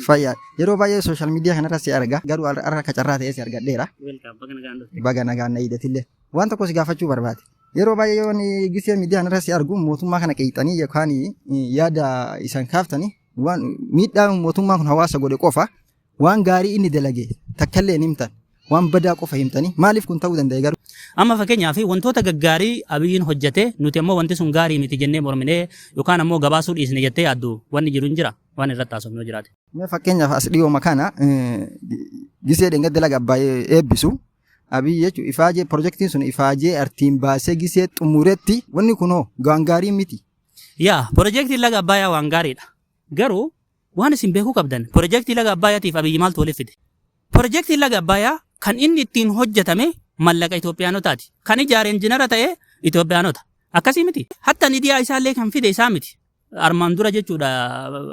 Fayyaa. Yeroo baay'ee sooshaal miidiyaa kanarra si arga. Garuu har'a akka carraa ta'ee si argadheera. Baga nagaan na hiidatillee. Waan tokko si gaafachuu barbaade. Yeroo baay'ee yoo ani gisee miidiyaa kanarra si argu mootummaa kana qeexanii yookaan yaada isaan kaaftanii waan miidhaa mootummaan kun hawaasa godhe qofa waan gaarii inni dalage takkallee hin himtan. Waan badaa qofa himtanii maaliif kun ta'uu danda'e garuu? Amma fakkeenyaaf wantoota gaggaarii Abiyyiin hojjete nuti ammoo wanti sun gaarii miti jennee morminee yookaan ammoo gabaasuu dhiisne jettee yaaddu wanni jiru hin jira waan irratti haasofnu yoo jiraate. Mee fakkeenyaaf as dhiyooma kana gisee dheengadda laga Abbaayee eebbisu Abiyyi jechuun ifaajee pirojektiin sun ifaajee artiin baasee gisee xumuretti wanni kunoo waan gaarii miti. Yaa pirojektiin laga Abbaayyaa waan gaariidha. Garuu waan isin beekuu qabdan pirojektii laga Abbaayyaatiif Abiyyi maaltu waliif fide? Pirojektiin laga Abbaayyaa kan inni ittiin hojjetame mallaqa Itoophiyaanotaati. Kan ijaare injinara ta'e Itoophiyaanota. Akkasii miti. Hatta nidiyaa isaallee kan fide isaa miti. Armaan dura jechuudha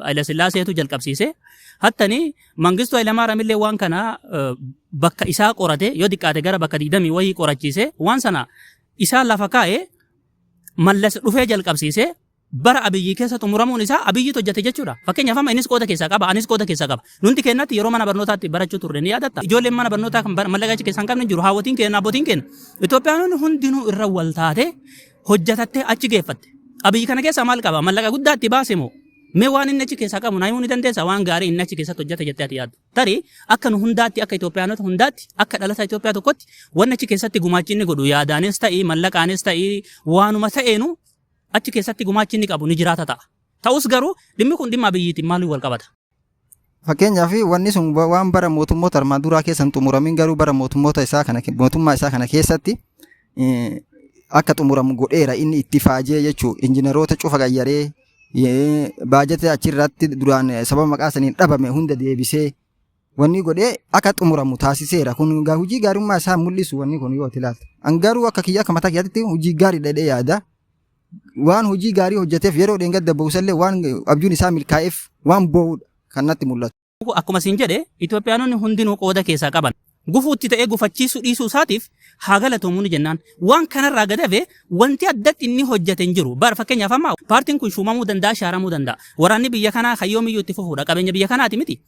Hayilasillaaseetu jalqabsiise. Hattani Mangistuu Hayilamaariyaamillee waan kana bakka isaa qorate yoo xiqqaate gara bakka 20 wayii qorachiise waan sana isaa lafa kaa'e Mallas dhufee jalqabsiise bara Abiyyi keessa xumuramuun isaa Abiyyitu hojjete jechuudha. Fakkeenyaaf amma innis qooda keessaa qaba, anis qooda keessaa qaba. Nunti keenyatti yeroo mana barnootaatti barachuu turre ni yaadatta. Ijoolleen mana barnootaa kan mallaqa achi keessaa hin qabne jiru. Haawwotiin keenya, abbootiin keenya. Itoophiyaanonni hundinuu irra wal taatee hojjetattee achi geeffatte. Abiyyi kana keessaa maal qaba? Mallaqa guddaa itti baase moo? Mee waan inni achi keessaa qabu naa himuu ni dandeessaa? Waan gaarii inni achi keessatti hojjete jettee ati yaaddu. Tarii akka nu hundaatti, akka Itoophiyaanota hundaatti, akka dhalataa Itoophiyaa tokkotti wanni achi keessatti gumaachi inni godhu yaadaanis ta'ii, mallaqaanis ta'ii, waanuma ta'eenu achi keessatti gumaachi inni qabu ni jiraata ta'a. Ta'us garuu dhimmi kun dhimma Abiyyiitiin maaliin wal qabata? Fakkeenyaaf wanni sun waan bara mootummoota armaan duraa keessa hin xumuramin garuu bara mootummoota isaa kana mootummaa isaa kana keessatti akka xumuramu godheera inni itti faajee jechuu injiinaroota cufa qayyaree baajata achirratti duraan sababa maqaa saniin dhabame hunda deebisee wanni godhee akka xumuramu taasiseera. Kun hojii gaarummaa isaa mul'isu wanni kun yoo ati ilaalte. An garuu akka kiyya akka mataa kiyyaatti hojii gaarii dhedhee yaada. Waan hojii gaarii hojjeteef yeroo dheengadda boo'usallee waan abjuun isaa milkaa'eef waan boo'udha kan natti mul'atu. Akkuma siin jedhe Itoophiyaanonni hundinuu qooda keessaa qaban. Gufuu itti ta'ee gufachiisuu dhiisuu isaatiif haa galatoomuu ni jennaan. Waan kanarraa gad hafe wanti addatti inni hojjete hin jiru. Bara fakkeenyaaf amma paartiin kun shuumamuu danda'a, shaaramuu danda'a. Waraanni biyya kanaa kan yoomiyyuu itti fufuudha. Qabeenya biyya kanaati miti.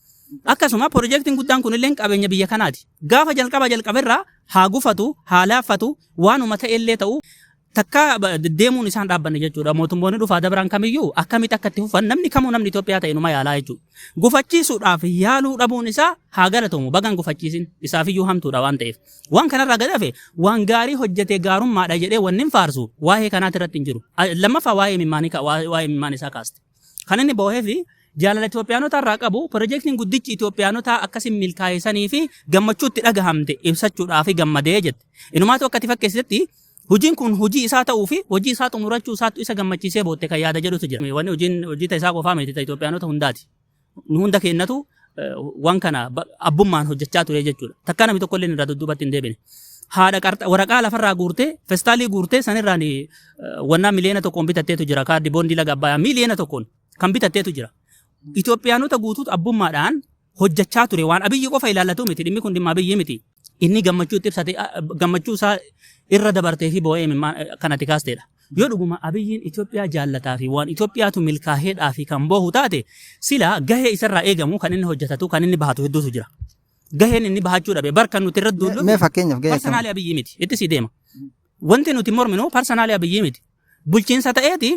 Akkasuma pirojektiin guddaan kunillee qabeenya biyya kanaati. Gaafa jalqaba jalqaberraa haa gufatu, haa laaffatu, waanuma ta'ellee ta'u takka deemuun isaan dhaabbanne jechuudha. Mootummoonni dhufaa dabraan kamiyyuu akkamitti akka itti fufan namni kamuu namni Itoophiyaa ta'e numa yaalaa jechuudha. Gufachiisuudhaaf yaaluu dhabuun isaa haa galatoomu bagan gufachiisin isaafiyyuu hamtuudha waan ta'eef. Waan kanarraa gad hafe waan gaarii hojjetee gaarummaadha jedhee wanni hin faarsu waa'ee kanaati irratti hin jiru. Lammaffaa waa'ee imimmaanii waa'ee imimmaan isaa kaaste. Kan inni boohee fi jaalala Itoophiyaanota irraa qabu pirojektiin guddichi Itoophiyaanotaa akkasiin milkaa'e sanii fi gammachuu itti dhagahamte ibsachuudhaaf gammadee jette. Inumaatu akka itti fakkeessitetti Hojiin kun hojii isaa ta'uu fi hojii isaa xumurachuu isaattu isa gammachiisee bootte kan yaada jedhutu jira. Wanni hojiin hojii ta isaa qofaa miti ta Itoophiyaanota hundaati. Nu hunda keennatu waan kana abbummaan hojjechaa ture jechuudha. Takkaa namni tokko illee irraa dudduubatti hin deebine. Haadha qarxa waraqaa lafarraa guurtee festaalii guurtee sanirraan wannaa 1 miliyoona bitatteetu jira. Kaardii boondii laga Abbayaa 1 miliyoona kan bitatteetu jira. Itoophiyaanota guutuutu abbummaadhaan hojjechaa ture waan Abiyyi qofa ilaallatu miti dhimmi kun dhimma Abiyyi miti. Inni gammachuu itti ibsate gammachuu isaa irra dabartee fi boo'ee imimmaan kanatti kaasteedha. Yoo dhuguma Abiyyiin Itoophiyaa jaallataa fi waan Itoophiyaatu milkaaheedhaa fi kan boohu taate sila gahee isarraa eegamu kan inni hojjetatu kan inni bahatu hedduutu jira. Gaheen inni bahachuu dhabe bar kan nuti irra duullu Mee fakkeenyaaf gahee akkam? parsanaalii Abiyyi miti itti si deema. Wanti nuti morminu parsanaalii Abiyyi miti. Bulchiinsa ta'eeti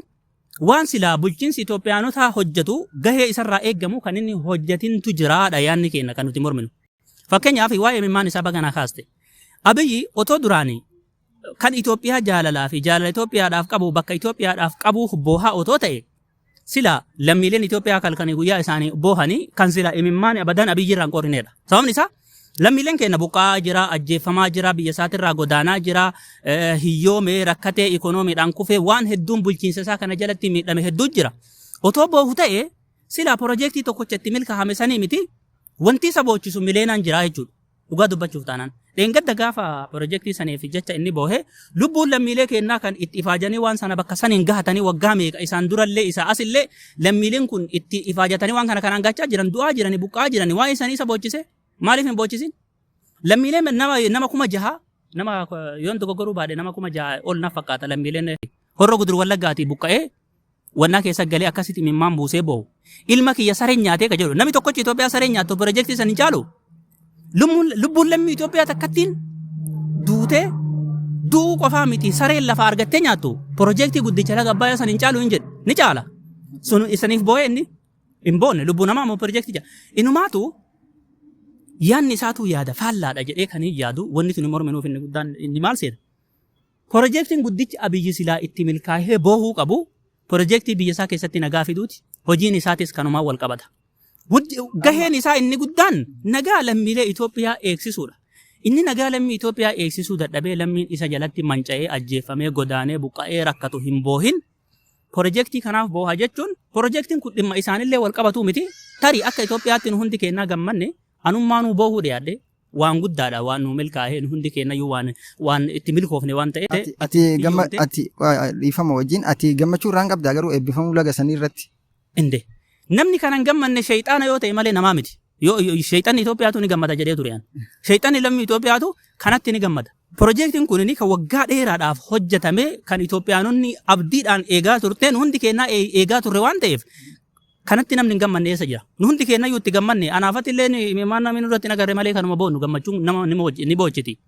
waan silaa bulchiinsi Itoophiyaanotaa hojjetu gahee isarraa eegamu kan inni hojjetintu jiraadha yaadni keenya kan nuti morminu. Fakkeenyaaf waa'ee imimmaan isaa baganaa kaaste. Abiyyi otoo duraanii kan Itoophiyaa jaalalaa fi jaalala Itoophiyaadhaaf qabu bakka Itoophiyaadhaaf qabuuf boohaa otoo ta'e sila lammiileen Itoophiyaa kalkanii guyyaa isaanii boohanii kan sila imimmaan abadan Abiyyi irraa hin qorrineedha. Sababni isaa lammiileen keenya buqqa'aa jira, ajjeefamaa jira, biyya isaatirraa godaanaa jira, hiyyoomee, rakkatee, ikoonomiidhaan kufee waan hedduun bulchiinsa isaa kana jalatti miidhame hedduu jira. Otoo boohu ta'e sila piroojeektii tokkocha itti milkaa'ame sanii miti wanti isa boochisu mileenaan jira jechuudha. Dhugaa dubbachuuf taanaan. Dheengadda gaafa piroojeektii saniif jecha inni boohe lubbuun lammiilee keenyaa kan itti ifaajanii waan sana bakka saniin gahatanii waggaa meeqa isaan durallee isaa asillee lammiileen kun itti ifaajatanii waan kana kanaan gachaa jiran du'aa jiranii buqqa'aa jiranii waa'ee sanii isa boochise maaliif hin boochisin? Lammiileen nama 6,000 nama yoon dogoggoruu baadhe nama 6,000 ol na fakkaata lammiileen Horroo Gudur Wallaggaatii buqqa'ee. wannaa keessa galee akkasitti imimmaan buusee boo'u. Ilma kiyya sareen nyaatee ka jedhu. Namni tokkochi Itoophiyaa sareen nyaattu pirojektii san hin caalu. Lubbuun lammii Itoophiyaa takkattiin duutee du'uu qofaa miti sareen lafa argattee nyaattu pirojektii guddicha laga Abbaayyaa san hin caalu hin jedhu. Ni caala. Sun isaniif boo'ee inni hin boonne lubbuu namaa immoo pirojektii jala. Inumaatu yaadni isaatu yaada faallaadha jedhee kan hin yaadu wanni tuni morminuuf inni guddaan inni maal seeta. Pirojektiin guddichi Abiyyi silaa itti milkaa'ee boohuu qabu pirojektii biyya isaa keessatti nagaa fiduuti. Hojiin isaatis kanumaan wal qabata. Gaheen isaa inni guddaan nagaa lammiilee Itoophiyaa eegsisuudha. Inni nagaa lammii Itoophiyaa eegsisuu dadhabee lammiin isa jalatti manca'ee ajjeeffamee godaanee buqqa'ee rakkatu hin boohin. Pirojektii kanaaf booha jechuun pirojektiin kun dhimma isaanillee wal qabatuu miti. Tarii akka Itoophiyaatti nu hundi keenyaa gammanne anummaanuu boohuu dhiyaadhe waan guddaadha waan nu milkaa'e nu hundi keenyayyuu waan itti milkoofne waan ta'eef. Ati gamma ati dhiifama wajjin ati gammachuu irraan qabdaa garuu eebbifamuu laga sanii irratti. Inde namni kana hin gammanne sheyxaana yoo ta'e malee namaa miti. Yoo sheyxanni Itoophiyaatu ni gammada jedhee ture an. Sheyxanni lammii Itoophiyaatu kanatti ni gammada. Piroojeektiin kun kan waggaa dheeraadhaaf hojjetame kan Itoophiyaanonni abdiidhaan eegaa turteen hundi keenyaa eegaa turre waan ta'eef kanatti namni hin gammanne eessa jira? Nu hundi keenyayyuu itti gammanne anaafatti illee imimmaan namni nurratti hin agarre malee kanuma boonnu gammachuun nama ni boochiti.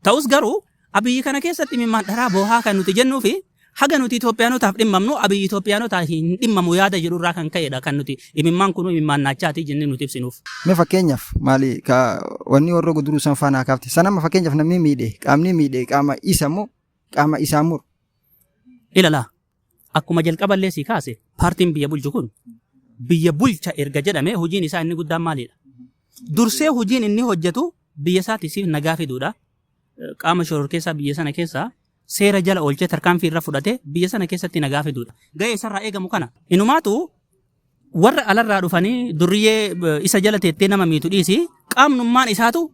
Ta'us garuu Abiyyi kana keessatti imimmaan dharaa boohaa kan nuti jennuu fi haga nuti Itoophiyaanotaaf dhimmamnu Abiyyi Itoophiyaanotaaf hin dhimmamu yaada jedhu irraa kan ka'edha kan nuti imimmaan kunuu imimmaan naachaati jennee nuti ibsinuuf. Mee fakkeenyaaf maali ka wanni warra guduruu san faana kaafte sanama fakkeenyaaf namni miidhe qaamni miidhe qaama isa moo qaama isaa muru. Ilalaa akkuma jalqaballee sii kaase paartiin biyya bulchu kun biyya bulcha erga jedhamee hojiin isaa inni guddaan maalidha? Dursee hojiin inni hojjetu biyya isaatiif nagaa fiduudha. Qaama shororkeessaa biyya sana keessaa seera jala oolchee tarkaanfii irra fudhatee biyya sana keessatti nagaa fiduudha. Gahee isarraa eegamu kana. Inumaatu warra alarraa dhufanii durriyyee isa jala teettee nama miitu dhiisi qaamnummaan isaatu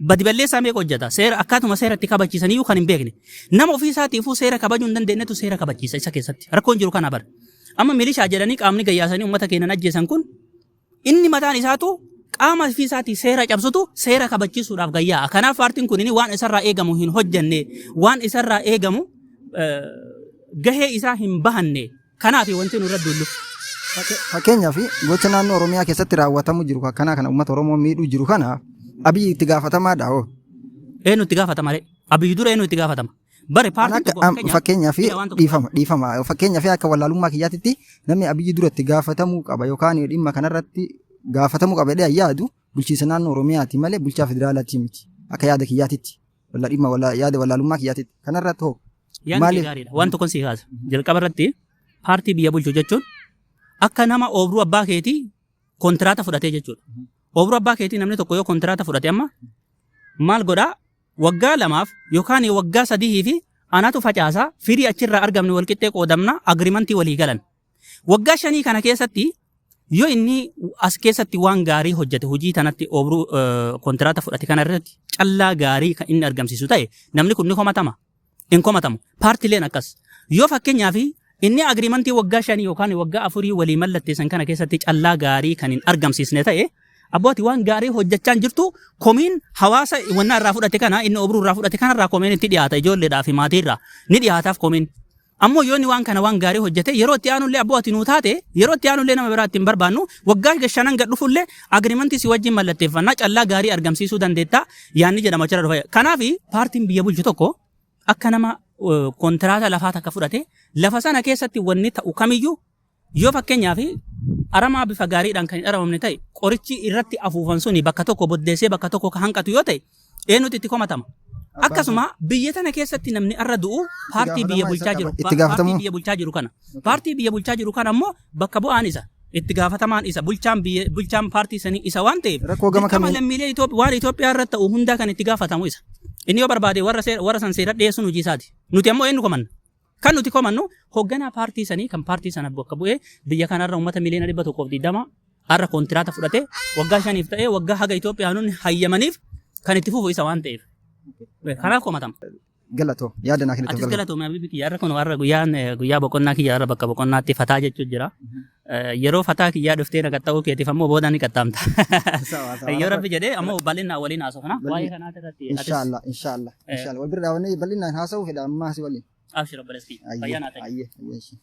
badi balleessaa meeqa hojjeta. Seera akkaatuma seera itti kabachiisaniyyuu kan hin beekne. Nama ofii isaatiifuu seera kabajuu hin dandeenyetu seera kabachiisa isa keessatti. Rakkoon jiru kana bara. Amma milishaa jedhanii qaamni gayyaasanii uummata keenyan ajjeesan kun inni mataan isaatu qaama ofii isaatii seera cabsutu seera kabachiisuudhaaf gayyaa'a. Kanaaf paartiin kun waan isarraa eegamu hin hojjenne, waan isarraa eegamu gahee isaa hin bahanne. Kanaaf wanti nurra duullu. Fakkeenyaaf gocha naannoo Oromiyaa keessatti raawwatamu jiru akkanaa kana uummata Oromoo miidhuu jiru kana Abiyyi itti gaafatamaadha hoo? Eenyu itti gaafatama ree? Abiyyi dura eenyu itti gaafatama? Bare An paartiin akka tokko fakkeenyaaf fakkeenyaaf ila waan tokko dhiifama dhiifama fakkeenyaaf akka wallaalummaa kiyyaatitti namni Abiyyi dura itti gaafatamuu qaba yookaan dhimma kanarratti gaafatamuu qaba jedhee yaadu bulchiinsa naannoo Oromiyaati malee bulchaa federaalaati miti akka yaada kiyyaatitti walla dhimma walla yaada wallaalummaa kiyyaatitti kanarratti hoo Yaadni kee maaliif gaariidha. Waan tokkon sii kaasa. Jalqaba irratti paartii biyya bulchu jechuun akka nama oobruu abbaa keetii kontiraata fudhatee jechuudha. Oobruu abbaa keetii namni tokko yoo kontiraata fudhate amma maal godhaa? Waggaa lamaaf yookaan waggaa sadihii fi anatu facaasa firii achirraa argamne walqixxee qoodamna agrimantii walii galan. Waggaa shanii kana keessatti yoo inni as keessatti waan gaarii hojjete hojii tanatti oobruu kontiraata fudhate kana irratti callaa gaarii kan inni argamsiisu ta'e namni kun ni komatama. Hin komatamu. Paartileen akkas. Yoo fakkeenyaaf inni agriimantii waggaa shanii yookaan waggaa afurii walii mallatteessan kana keessatti callaa gaarii kan hin argamsiisne ta'e abbooti waan gaarii hojjechaa hin jirtu komiin hawaasa wannaa irraa fudhate kana inni obruu irraa fudhate kanarraa komiin itti dhiyaata ijoolleedhaa fi maatiirraa ni dhiyaataaf komiin. Ammoo yoo inni waan kana waan gaarii hojjete yeroo itti aanullee abboo ati nuu taate yeroo itti aanullee nama biraa ittiin barbaannu waggaa shanan gad dhufullee agriimantii si wajjin mallatteeffannaa callaa gaarii argamsiisuu dandeetta yaanni jedhama achirra dhufa. Kanaaf paartiin biyya bulchu tokko akka nama kontiraata lafaa takka fudhate lafa sana keessatti wanni ta'u kamiyyuu yoo fakkeenyaaf aramaa bifa gaariidhaan kan hin aramamne ta'e qorichi irratti afuufan suni bakka tokko boddeessee bakka tokko kan hanqatu yoo ta'e eenyutu itti komatama? Akkasuma biyya tana keessatti namni arra du'u paartii biyya bulchaa jiru Itti gaafatamuu. paartii biyya bulchaa jiru kana. Paartii biyya bulchaa jiru kana ammoo bakka bu'aan isa itti gaafatamaan isa bulchaan biyya bulchaan paartii sanii isa waan ta'eef Rakkoo gama dirqama kamiin lammiilee Itoophiyaa waan Itoophiyaa irratti ta'u hundaa kan itti gaafatamu isa. Inni yoo barbaade warra seera warra san seera dhiyeessuun hojii isaati. Nuti ammoo eenyu komanna? Kan nuti komannu hoogganaa paartii sanii kan paartii sana bakka bu'ee biyya kanarra uummata miliyoona 120 har'a kontiraata fudhatee waggaa shaniif ta'ee waggaa haga Itoophiyaanonni hayyamaniif kan itti fufu isa waan ta'eef. Kanaaf komatama. Galatoo yaada naa kenniteef Atis galatoo. galatoomi Habibi kiyya har'a kun har'a guyyaan guyyaa boqonnaa kiyya har'a bakka boqonnaatti fataa jechuun jira. Yeroo fataa kiyyaa dhuftee na qaxxa'uu keetiif ammoo booda ni qaxxaamta. Sawa sawa. Yoo rabbi jedhee ammoo bal'inaan waliin haasofna. Waa'ee kanaati irratti atis Inshaallah inshaallah inshaallah wal bira dhaabannee bal'inaan haasa'uu fedha ammaa si waliin. Abshir obboleessi kiyya. Ayyee Fayyaa naa ta'i. ayyee ayyee.